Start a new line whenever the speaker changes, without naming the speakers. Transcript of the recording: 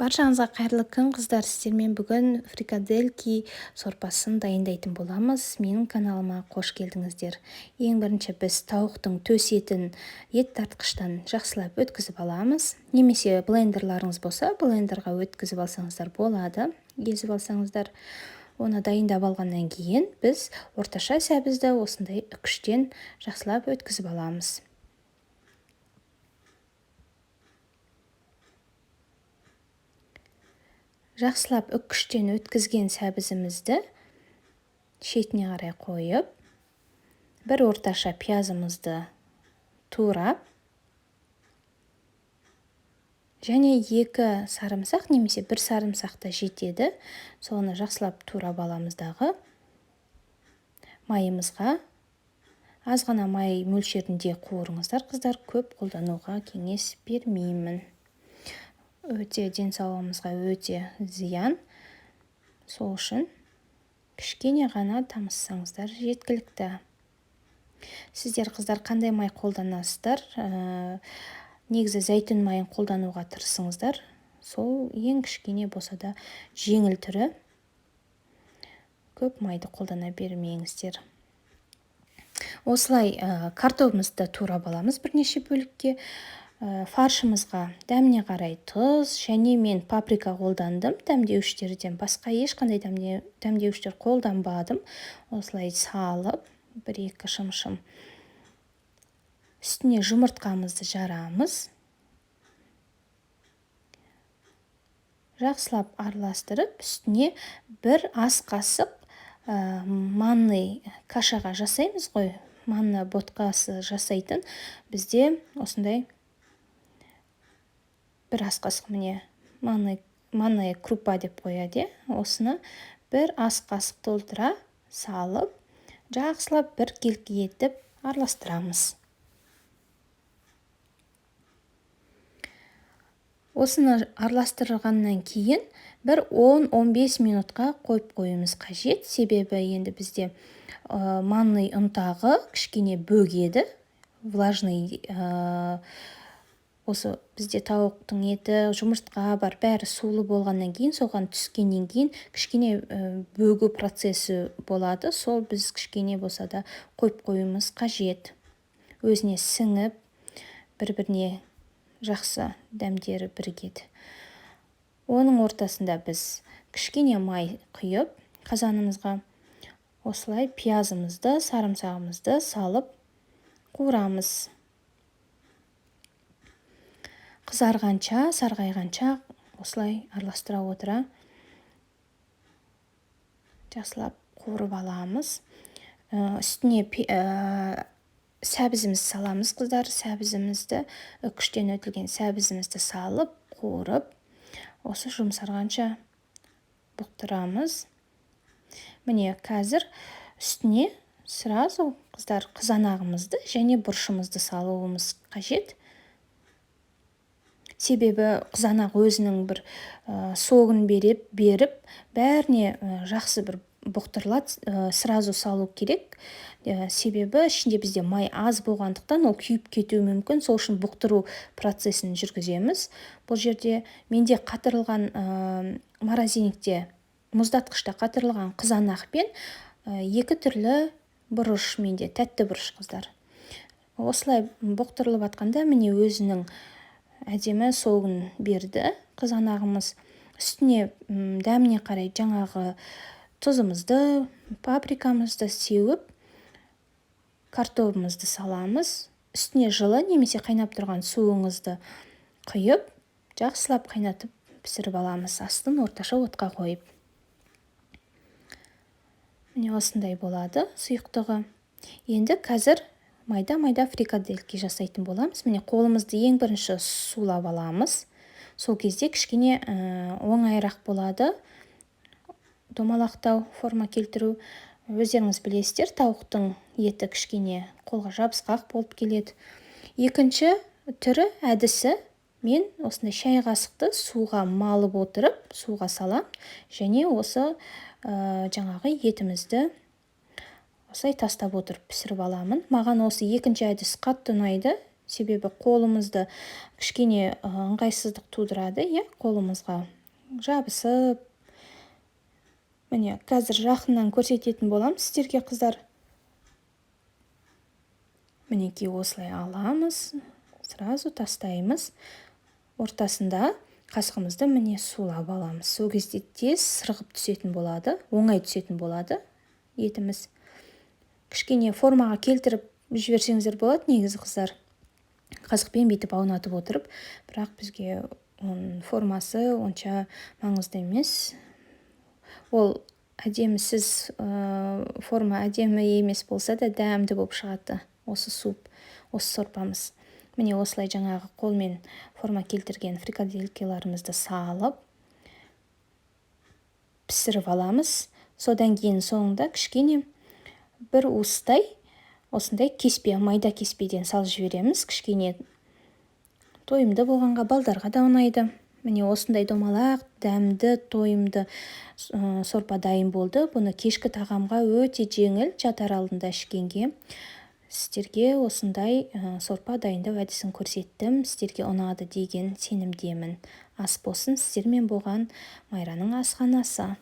Баршаңызға қайырлы күн, қыздар! Сіздермен бүгін фрикадельки сорпасын дайындайтын боламыз. Менің каналыма қош келдіңіздер. Ең бірінші біз тауықтың төс етін ет тартқыштан жақсылап өткізіп аламыз. Немесе блендерларыңыз болса, блендерға өткізіп алсаңыздар болады, езіп алсаңыздар. Оны дайындап алғаннан кейін біз орташа сәбізді осындай үкіштен жақсылап өткізіп аламыз. Жақсылап үккіштен өткізген сәбізімізді шетіне қарай қойып, бір орташа пиязымызды турап, және 2 сарымсақ немесе 1 сарымсақ та жетеді. Соны жақсылап турап аламыз дағы, майымызға аз ғана май мөлшерінде қуырыңыздар, қыздар, көп қолдануға кеңес бермеймін. Өте денсаулығымызға өте зиян. Сол үшін кішкене ғана тамызсаңыздар жеткілікті. Сіздер, қыздар, қандай май қолданасыздар? Негізі зәйтүн майын қолдануға тырысыңыздар. Сол ең кішкене болса да жеңіл түрі. Көп майды қолдана бермеңіздер. Осылай картобымызды турап аламыз бірнеше бөлікке. Фаршымызға дәміне қарай тұз және мен паприка қолдандым. Дәмдеуіштерден басқа ешқандай дәмдеуіштер қолданбадым. Осылай салып, 1-2 шымшым. Үстіне жұмыртқамызды жарамыз. Жақсылап араластырып, үстіне 1 ас қасық манный кашаға жасаймыз ғой, манна ботқасы жасайтын бізде осындай 1 ас қасық, міне, манная крупа деп қояды, осыны 1 ас қасық толтыра салып, жақсылап бір келкі етіп араластырамыз. Осыны араластырғаннан кейін бір 10-15 минутқа қойып қоюымыз қажет. Себебі енді бізде манный ұнтағы кішкене бөгеді, влажный, осы бізде тауықтың еті, жұмыртқа бар, бәрі сулы болғаннан кейін, соған түскеннен кейін кішкене бөгу процесі болады. Сол біз кішкене болса да қойып қоюымыз қажет. Өзіне сіңіп, бір-біріне жақсы дәмдері бірігеді. Оның ортасында біз кішкене май құйып, қазанымызға осылай пиязымызды, сарымсағымызды салып қуырамыз. Қызарғанша, сарғайғанша осылай араластыра отыра жақсылап қуырып аламыз. Үстіне сәбізімізді саламыз, қыздар. Сәбізімізді, үкіштен өтілген сәбізімізді салып, қуырып, осы жұмсарғанша бұқтырамыз. Міне, қазір үстіне сразу, қыздар, қызанағымызды және бұрышымызды салуымыз қажет. Себебі қызанақ өзінің бір согын беріп, бәріне жақсы бір бұқтырылады, сразу салу керек. Себебі ішінде бізде май аз болғандықтан ол күйіп кетуі мүмкін. Сол үшін бұқтыру процесін жүргіземіз. Бұл жерде менде қатырылған, морозильникте, мұздатқышта қатырылған қызанақ пен 2 түрлі бұрыш менде, тәтті бұрыш, қыздар. Осылай бұқтырылып атқанда міне өзінің әдемі согын берді қызанағымыз. Үстіне дәміне қарай жаңағы тұзымызды, паприкамызды сеуіп, картобымызды саламыз. Үстіне жылы немесе қайнап тұрған суыңызды құйып, жақсылап қайнатып пісіріп аламыз, астын орташа отқа қойып. Міне, осындай болады сұйықтығы. Енді қазір майда-майда фрикадельки жасайтын боламыз. Міне, қолымызды ең бірінші сулап аламыз. Сол кезде кішкене оңайырақ болады домалақтау, форма келтіру. Өздеріңіз білесіздер, тауықтың еті кішкене қолға жабысқақ болып келеді. Екінші түрі, әдісі, мен осындай шай қасықты суға малып отырып, суға салам және осы жаңағы етімізді осылай тастап отырып пісіріп аламын. Маған осы екінші әдіс қатты ұнайды. Себебі қолымызды кішкене ыңғайсыздық тудырады, иә, қолымызға жабысып. Міне, қазір жақыннан көрсететін боламын сіздерге, қыздар. Мінекей, осылай аламыз, сразу тастаймыз. Ортасында қасығымызды, міне, сулап аламыз. Сол кезде тез сырғып түсетін болады, оңай түсетін болады етіміз. Кішкене формаға келтіріп жіберсеңіздер болады негізі, қыздар, қасықпен бүйтіп аунатып отырып. Бірақ бізге оның формасы онша маңызды емес. Ол әдемісіз, форма әдемі емес болса да, дәмді болып шығады осы суп, осы сорпамыз. Міне, осылай жаңағы қолмен форма келтірген фрикаделькаларымызды салып, пісіріп аламыз. Содан кейін соңында кішкене бір уыстай осындай кеспе, майда кеспеден салып жібереміз, кішкене тойымды болғанға, балдарға да ұнайды. Міне, осындай домалақ, дәмді, тойымды сорпа дайын болды. Бұны кешкі тағамға өте жеңіл, жатар алдында ішкенге. Сіздерге осындай сорпа дайындау әдісін көрсеттім. Сіздерге ұнады деген сенімдемін. Ас болсын! Сіздермен болған Майраның асханасы.